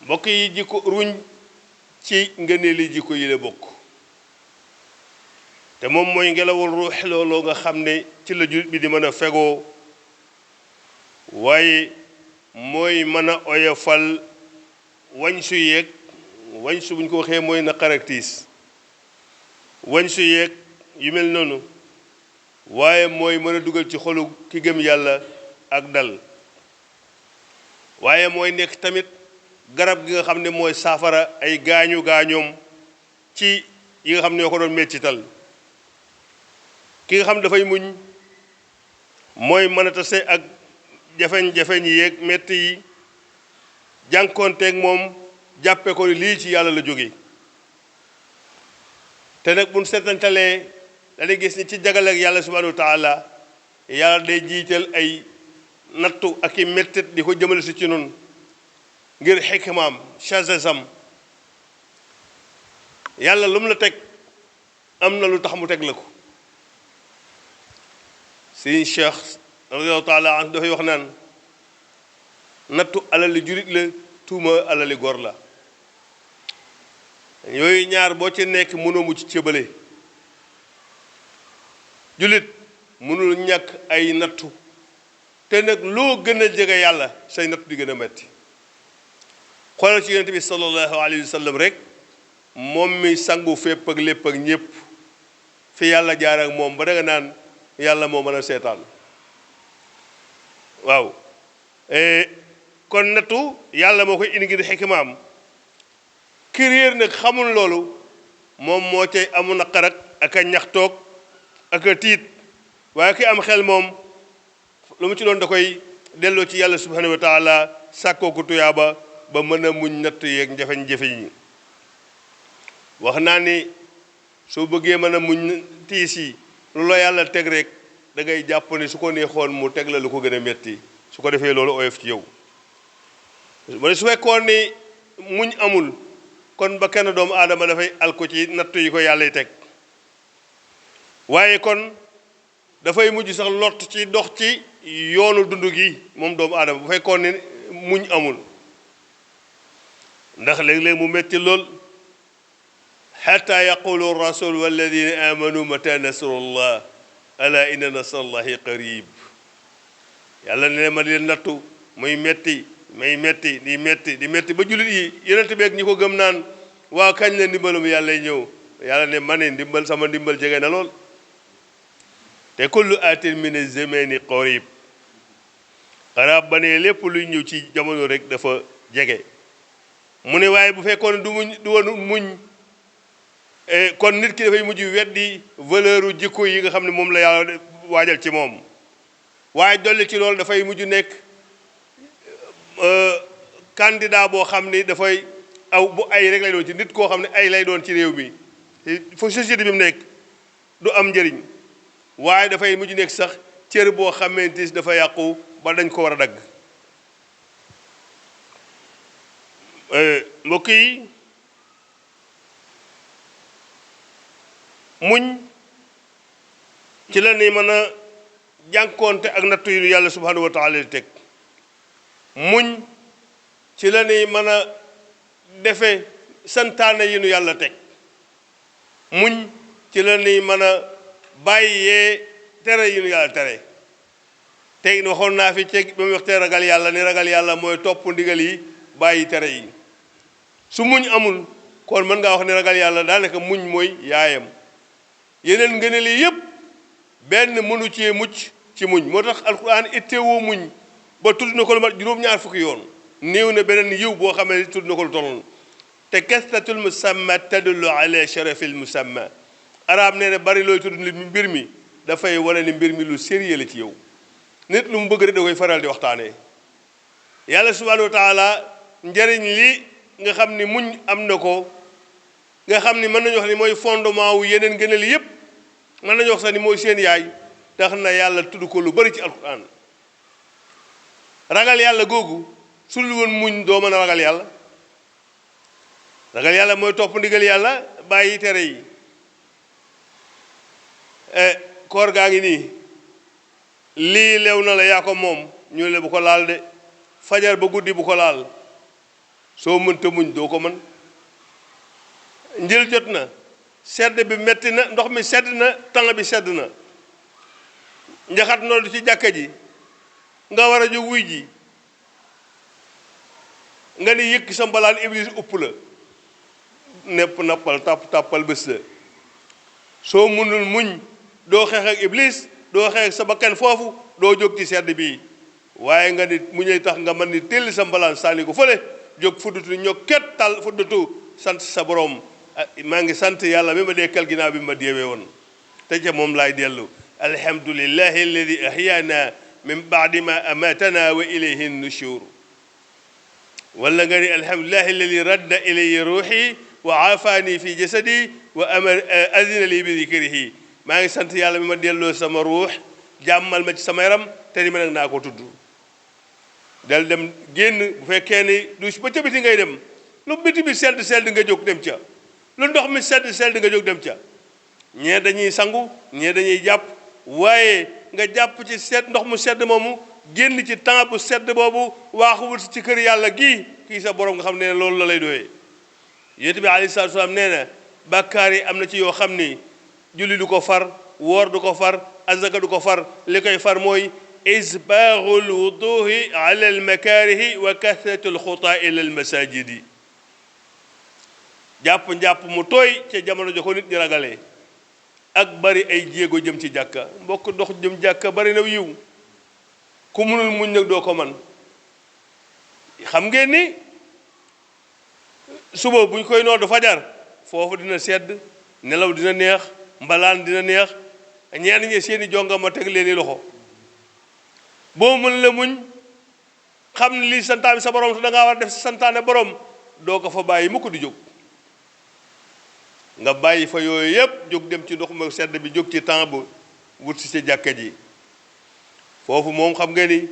mbokk yi jikko ruñ ci ngëneeli jikko yi la bokk te moom mooy ngelawul ruux looloo nga xam ne ci la jullit bi di mën a fegoo waaye mooy mën a oyofal wañsu yeeg wañsu bu ñu ko waxee mooy naqar ak tiis wañsu yeeg yu mel noonu waaye mooy mën a dugal ci xolu ki gëm yàlla ak dal waaye mooy nekk tamit garab gi nga xam ne mooy saafara ay gaañu gaañoom ci yi nga xam ne ñoo ko doon mettital ki nga xam dafay muñ mooy mën a tase ak jafeñ-jafeñ yi yeeg metti yi jànkoonteeg moom jàppe ko lii ci yàlla la jóge te nag buñ seetantalee dañuy gis ni ci jagaleeg yàlla subhanahu wa taala yàlla day jiital ay nattu ak i mettit di ko jëmale si ci nun ngir xikmaam chasesam yàlla lu mu la teg am na lu tax mu teg la ko Sëriñ Cheikh radiyallahu taala an dafay wax naan nattu alali jurit la tuuma alali góor la yooyu ñaar boo ci nekk mënoo mucc cëbale julit mënul ñàkk ay nattu te nag loo gën a jege yàlla say nattu di gën a metti xoolal ci yonent bi sallallahu alayhi wa sallam rek moom mi sangu fépp ak lépp ak ñépp fi yàlla jaar ak moom ba danga naan yàlla moo mën a seetaan waaw kon nattu yàlla moo koy indi ngir xikmaam ki réer nag xamul loolu moom moo cay amu naqar ak a ñaxtoog ak a tiit waaye ki am xel moom lu mu ci doon da koy delloo ci yàlla subhanahu wa taala sàkkoo ko tuyaaba ba mën a muñ natt yeeg jafeñ-jafeñ yi wax naa ni soo bëggee mën a muñ tiis yi lu la yàlla teg rek da ngay jàpp ne su ko neexoon mu teg la lu ko gën a metti su ko defee loolu oyof ci yow mu su fekkoon ni muñ amul kon ba kenn doomu aadama dafay alko ci natt yi ko yàlla teg waaye kon dafay mujj sax lott ci dox ci yoonu dund gi moom doomu aadama bu fekkoon ni muñ amul ndax léeg-léeg mu metti lool xataa yaqulu rasul walladina amanu mata nasrullah ala inna nasrallahi qarib yàlla ne ma leen nattu muy metti may metti di metti ba jullit yi yonent beeg ñi ko gëm naan waaw kañ la ndimbalum yàlla ñëw yàlla ne ma ne ndimbal sama ndimbal jege na lool te kullu atin min az-zamani qarib xanaa ba ne lépp luy ñëw ci jamono rek dafa jege mu ne waaye bu fekkoon du woon muñ kon nit ki dafay mujj weddi valeur jikko yi nga xam ne moom la yàlla waajal ci moom waaye dolli ci loolu dafay mujj nekk candidat boo xam ni dafay aw bu ay rek lay doon ci nit koo xam ne ay lay doon ci réew mi fa société bi mu nekk du am njëriñ waaye dafay mujj nekk sax cër boo xamante dafa yàqu ba dañ ko war a dagg mbokk yi muñ ci la ni mën a jànkoonte ak nattu yu yàlla subhanahu wa taala teg muñ ci la ni mën a defe santaane yi nu yàlla teg muñ ci la ni mën a bàyyee tere yi nu yàlla tere teg waxoon naa fi ceeg ba muy wax te ragal yàlla ni ragal yàlla mooy topp ndigal yi bàyyi tere yi su muñ amul kon mën ngaa wax ne ragal yàlla daanaka muñ mooy yaayam yeneen ngëneel yi yépp benn mënu cee mucc ci muñ moo tax alquran ittewoo muñ ba tudd na ko lu mat juróom-ñaar fukki yoon néew na beneen yiw boo xamee ne tudd na ko lu tolloon te kasratul musamma tadullu ala sharafil musamma arab nee na bari looy tudd nit mbir mi dafay wane ni mbir mi lu sérieux la ci yow nit lu mu bëgg rek da koy faral di waxtaanee yàlla subhanahu wa taala njëriñ li nga xam ni muñ am na ko nga xam ni mën nañu wax ni mooy fondement wu yeneen ngëneel yépp mën nañu wax sax ni mooy seen yaay tax na yàlla tudd ko lu bari ci alquran ragal yàlla googu su lu woon muñ doo mën a ragal yàlla mooy topp ndigal yàlla bàyyi tere yi koor gaa ngi nii lii lew na la yaa ko moom ñu ne bu ko laal de fajar ba guddi bu ko laal soo mënta muñ doo ko mën. njël jot na, sedd bi metti na, ndox mi sedd na, tàng bi sedd na, njaxat noonu ci jàkka ji nga war a jóg wuy ji, nga ni yëkk sa mbalaan iblis upp la, nepp nappal tàppal bés la. soo mënul muñ doo xeex ak iblis, doo xeex ak sa bakkan foofu, doo jóg ci sedd bii. waaye nga nit muñay tax nga mën ni telli sa mbalaan sànni ko fële, jóg fuddatu ñokket tal fuddatu sant sa borom. maa ngi sant yàlla mi ma dekkal ginnaaw bi ma deewee woon, te ca moom laay dellu. alhamdulillahi alladi ahyaana min baadi ma amatana wa ilayhi nushur. wala nga ni alhamdulillahi alladi radda ilayya ruuxi wa aafaani fi jasadi wa adina li bi dikrihi. maa ngi sant yàlla mi ma delloo sama ruux, jàmmal ma ci sama yaram, te ni ma nag naa ko tudd. del dem génn bu fekkee ni du ba ca biti ngay dem, lu biti bi sedd sedd nga jóg dem ca, lu ndox mi sedd sedd nga jóg dem ca. ñee dañuy sangu, ñee dañuy jàpp, waaye nga jàpp ci sedd ndox mu sedd moomu, génn ci temps bu sedd boobu, waaxuwul ci kër yàlla gii, kii sa borom nga xam ne loolu la lay doyee. yonent bi alayhi salaatu wa salaam nee na bàkkaar yi am na ci yoo xam ni julli du ko far, woor du ko far, azaka du ko far. li koy far mooy isbaaxul wuduhi ala al makaarihi wa kasratul xutaa ila al masajidi. jàpp mu tooy ca jamono jo ko nit ñi ragalee, ak bari ay jéego jëm ci jàkka. mbokk dox jëm jàkka bari na yiw, ku munul muñ nag doo ko man. xam ngeen ni suba buñ koy noodu fajar, foofu dina sedd, nelaw dina neex, mbalaan dina neex, ñenn ñi seeni jongama teg leen i loxo. boo mën la muñ, xam ne lii santaane sa borom te da ngaa war def sa santaane borom, doo ko fa bàyyi mukk di jóg. nga bàyyi fa yooyu yëpp jóg dem ci ndox ma sedd bi, jóg ci temps bu wut si ci jàkka ji. foofu moom xam nga ni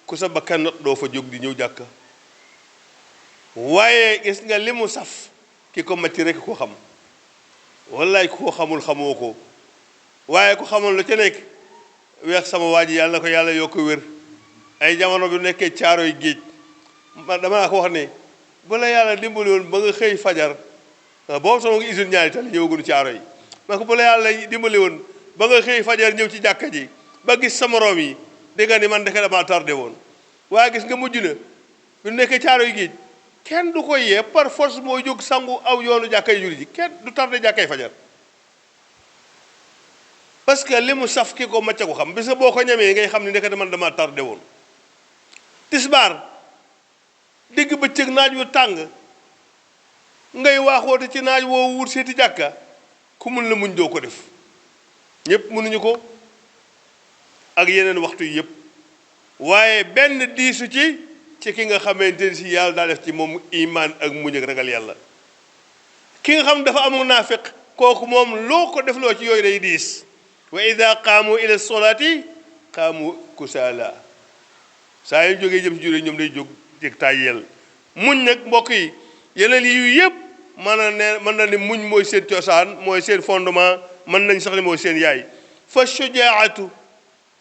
ku sa bakkan not doo fa jóg di ñëw jàkka. waaye gis nga li mu saf, ki ko matti rek ko xam. wallaay ku ko xamul xamoo ko. waaye ku xamoon lu ca nekk, weex sama waa ji yàlla na ko yàlla yokk wér. ay jamono bi nekkee caaroy géej, dama naa ko wax ne bu la yàlla dimbali woon ba nga xëy fajar, boobu sama ngi usine ñaari tali ñëwaguñu caaro yi, ma ko bu la yàlla dimbali woon ba nga xëy fajar ñëw ci jàkka ji ba gis sa morom yi, dégg nga ni man deka damaa tardé woon. waaye gis nga mujj na bu nekkee caaro yi géej, kenn du ko yee, par force mooy jóg sangu aw yoonu jàkkay julli ji, kenn du tardé jàkkay fajar. parce que li mu saf ki ko macca ko xam, bis boo ko ñamee ngay xam ni ndekete man damaa tardé woon. tisbaar digg bëccëg naaj wu tàng, ngay waaxoote ci naaj woo wut seeti jàkka, ku mun la muñ doo ko def. ñëpp mënuñu ko, ak yeneen waxtu yi yëpp. waaye benn diisu ci ki nga xamante ni si yàlla daa def ci moom imaan ak muñ ak ragal yàlla. ki nga xam dafa amul naafiq, kooku moom loo ko defloo ci yooyu day diis. wa ida qaamu ila solaati qaamu kusaala. saa yu jógee jëm ci julli ñoom day jóg jég tàyyeel. muñ nag mbokk yi, yeneen yi yëpp mën na ni muñ mooy seen cosaan, mooy seen fondement, mën nañ sax ni mooy seen yaay. fa shujaatu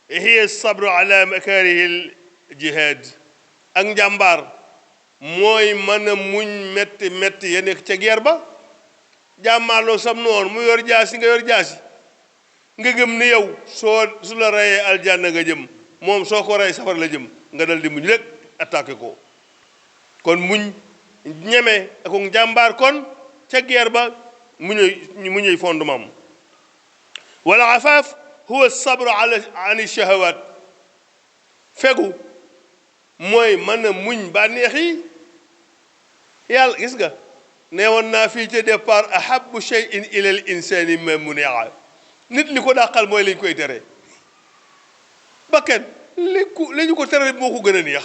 hiya sabru ala makaarihi jihaad. ak njàmbaar mooy mën a muñ metti metti ya nekk ca guerre ba. jàmmaarloo sam noonu mu yor jaasi nga yor jaasi, nga gëm ni yow su la reyee aljanna nga jëm, moom soo ko rey safar la jëm, nga dal di muñ rek attaqué ko. kon muñ ñeme ak njàmbaar kon ca guerre ba muñuy fondement. wala afaaf huwa sabru an shahawat. fegu mooy mën a muñ bànneex yi. yàlla gis nga nee woon naa fii ca départ, ahabu cheyin ila al insani ma munia. nit li ko dàqal mooy lañ koy tere. bakkan li ñu ko tere moo ko gën a neex.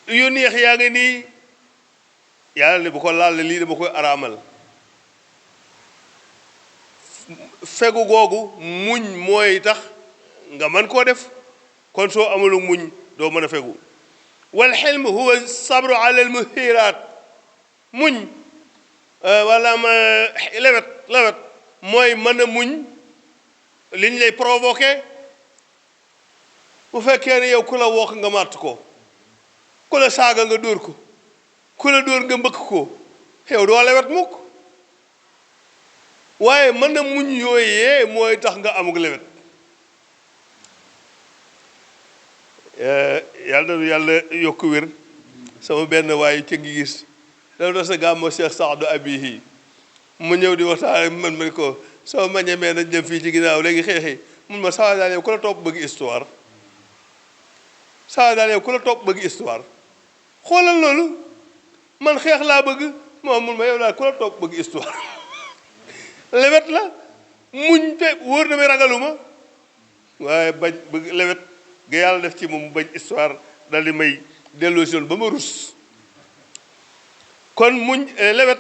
yu neex yaa ngi nii, yàlla ne bu ko laal lii dama koy araamal. fegu googu muñ mooy tax nga mën koo def. kon soo amul muñ doo mën a fegu. wal xilm huwa sabru ala al muhiraat. muñ wala lewet mooy mën a muñ liñ lay provoqué. bu fekkee ne yow ku la wokk nga màtt ko, ku la saaga nga dóor ko, ku la dóor nga mbëkk ko yow doo lewet mukk waaye mën na muñ yooyee mooy tax nga amug lewet yàlla na yàlla yokk wér sama benn waaye ci ngi gis dafa doon sa gàmmo Cheikh Saadu Abihi mu ñëw di waxtaan man ko soo ma ñemee nañ dem fii ci ginnaaw léegi xeexi mun ma sawa daal yow ku la topp bëgg histoire sawa daal yow ku la topp bëgg histoire xoolal loolu man xeex laa bëgg moom mun ma yow daal ku la topp bëgg histoire lewet la muñ te wóor na may ragaluma waaye bañ bëgg lewet ga yàlla def ci moom bañ histoire dal di may delloo si ba ma rus kon muñ lewet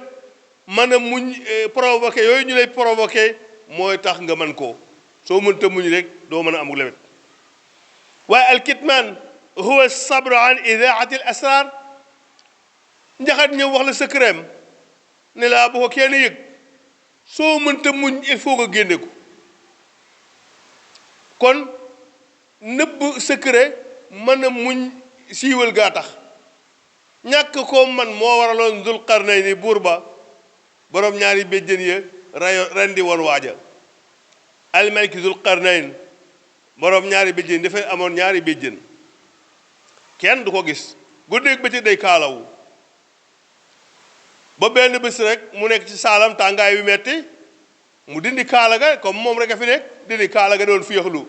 mën a muñ provoqué yooyu ñu lay provoqué mooy tax nga mën ko soo mënta muñ rek doo mën a amul lewet waaye alkitmaan huwa sabru an idaati al asrar njaxat ñëw wax la secret ne laa bu ko kenn yëg soo mënta muñ il faut nga génne ko kon nëbb secret mën a muñ siiwal gaa tax ñàkk ko man moo waraloon Dul Qarnayni buur ba boroom ñaari béjjën ya rendi woon waaja almaliki Dul Qarnayn boroom ñaari béjjën dafay amoon ñaari béjjën kenn du ko gis guddeeg bëccëg day kaalawu ba benn bés rek mu nekk ci saalam tàngaay wi metti mu dindi kaala ga comme moom rek a fi nekk dindi kaala ga doon féexlu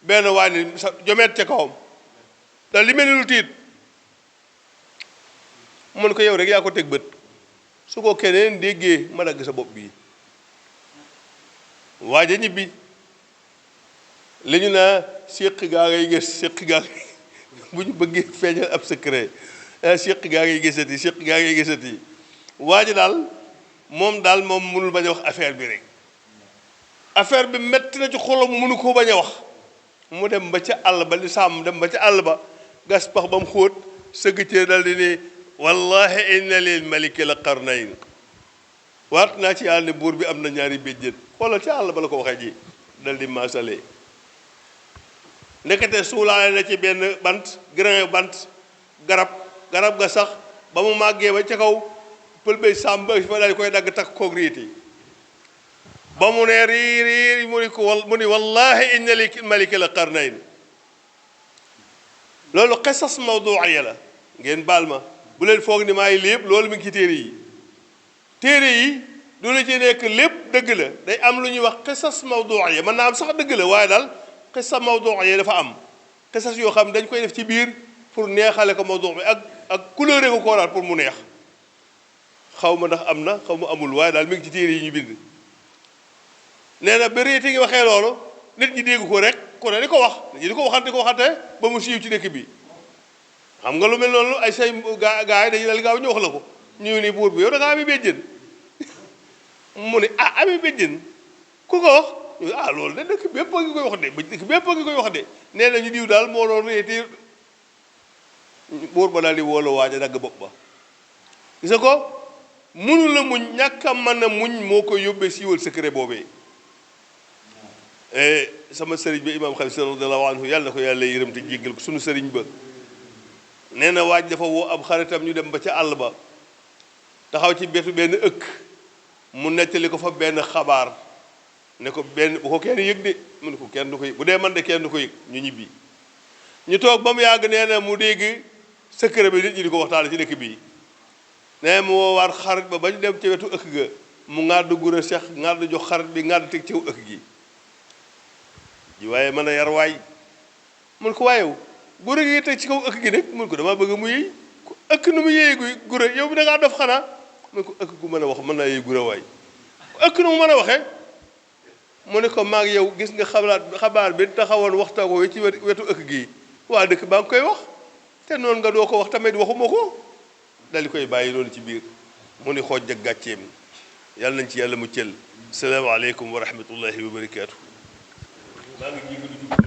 benn waa ni jomet ca kawam te li mel ni lu tiit mun ko yow rek yaa ko teg bët su ko keneen déggee ma dagg sa bopp bii waaja ñibbi li ñu naa séq gaa ngay gis séq gaa ngay bu ñu bëggee feeñal ab secret séq gaa ngay gisati séq gaa ngay gisati waaja daal moom mënul bañ a wax affaire bi rek affaire bi metti na ci xolam mënu ko bañ a wax mu dem ba ca àll ba li sàmm dem ba ca àll ba gas pax ba mu xóot sëgg cee dal di ne wallahi inna lil maliki la qarnayn waat naa ci yàlla ne buur bi am na ñaari béjjén xoolal ca àll ba la ko waxee ji dal di maasale ndekete suulaale na ci benn bant grain bant garab ga sax ba mu màggee ba ca kaw pël bay sàmm ba fa daal di koy dagg takk koog riiti ba mu ne riir mu ni wallahi inna lil maliki la qarnayn loolu qisas mawduuya la ngeen baal ma bu leen foog ni maay lépp loolu mi ngi ci téere yi du la ci nekk lépp dëgg la day am lu ñuy wax qisas mawduuya mën naa am sax dëgg la waaye daal qisa mawduuya dafa am qisas yoo xam dañ koy def ci biir pour neexale ko mawduu bi ak couleur ko kooraat pour mu neex xaw ma ndax am na xaw ma amul waaye daal mi ngi ci téere yi ñu bind nee na ba réeti ngi waxee loolu nit ñi dégg ko rek ku ne di ko wax nit ñi di ko waxante ba mu siiw ci dëkk bi xam nga lu mel noonu ay say gaa yi dañu dal gaaw ñu wax la ko ñu ni buur bi yow da nga ami béjjën mu ne ami béjjën ku ko wax ñu loolu de dëkk bépp a ngi koy wax de dëkk bépp a ngi koy wax de nee na ñu diw daal moo doon réeti buur ba daal di wóolu waaja dagg bopp ba gis nga ko mënu la muñ ñàkk a mën a muñ moo koy yóbbee siiwal secret boobee sama sëriñ ba imaam Xalifa radiyallahu anhu yàlla na ko yàlla yërëm te jéggal ko sunu sëriñ ba nee na waaj dafa woo ab xaritam ñu dem ba ca àll ba taxaw ci betu benn ëkk mu nettali ko fa benn xabaar ne ko benn bu ko kenn yëg de mu ne ko kenn du ko yëg bu dee man de kenn du ko yëg ñu ñibbi ñu toog ba mu yàgg nee na mu dégg secret bi nit ñi di ko waxtaane ci dëkk bii nee mu woowaat xarit ba ba ñu dem ca wetu ëkk ga mu ŋàdd gura seex ŋàdd jox xarit bi ŋàdd teg ci ëkk gi ji waaye mën a yar waay mun ko waayew gura gi teg ci kaw ëkk gi nag mun ko dama bëgg mu yëy ëkk nu mu yëyee gura yow bi da ngaa dof xanaa mun ko ëkk gu mën a wax mën naa yëy gura waay ëkk nu mu mën a waxee mu ne ko maag yow gis nga xabaar bi taxawoon waxtaan ko ci wetu ëkk gi waa dëkk baa ngi koy wax te noonu nga doo ko wax tamit waxuma ko dal di koy bàyyi noonu ci biir mu ni xooj ak gàcceem yàlla nañ ci yàlla mu cël salaamaaleykum wa rahmatullahi wa barakaatu maa ngi jégalu